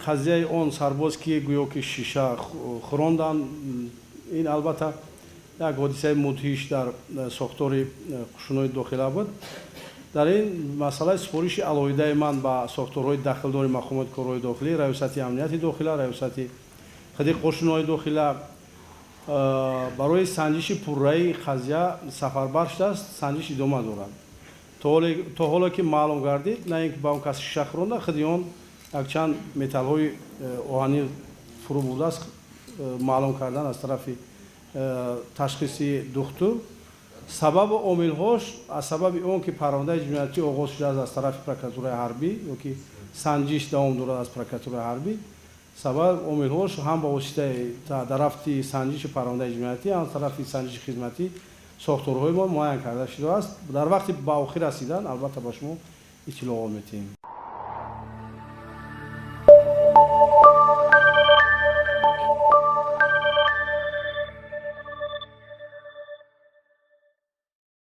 Қазияи он сарбоз, ки гӯё ки шиша хӯронданд, ин албатта як ҳодисаи мудҳиш дар сохтори қушунҳои дохила буд. Дар ин масъалаи супориши алоҳидаи ман ба сохторҳои дахлдори мақомоти корҳои дохилӣ, Раёсати амнияти дохила, Раёсати худи қушунҳои дохила барои санҷиши пурраи қазия сафарбар шудааст. Санҷиш идома дорад, то ҳоле ки маълум гардид, на ин ки ба он кас шиша хӯронда, худи он якчанд металлҳои оҳанӣ фурӯ бурдааст. Маълум кардан аз тарафи ташхиси духтур сабабу омилҳош, аз сабаби он ки парвандаи ҷиноятӣ оғоз шудааст аз тарафи прокуратураи ҳарбӣ ё ки санҷиш давом дорад аз прокуратураи ҳарбӣ, сабаб омилҳош ҳам ба воситаи дар рафти санҷиши парвандаи ҷиноятӣ, ҳам тарафи санҷиши хизматӣ сохторҳои мо муайян карда шудааст. Дар вақти ба охир расидан, албатта, ба шумо иттилоот метиҳем.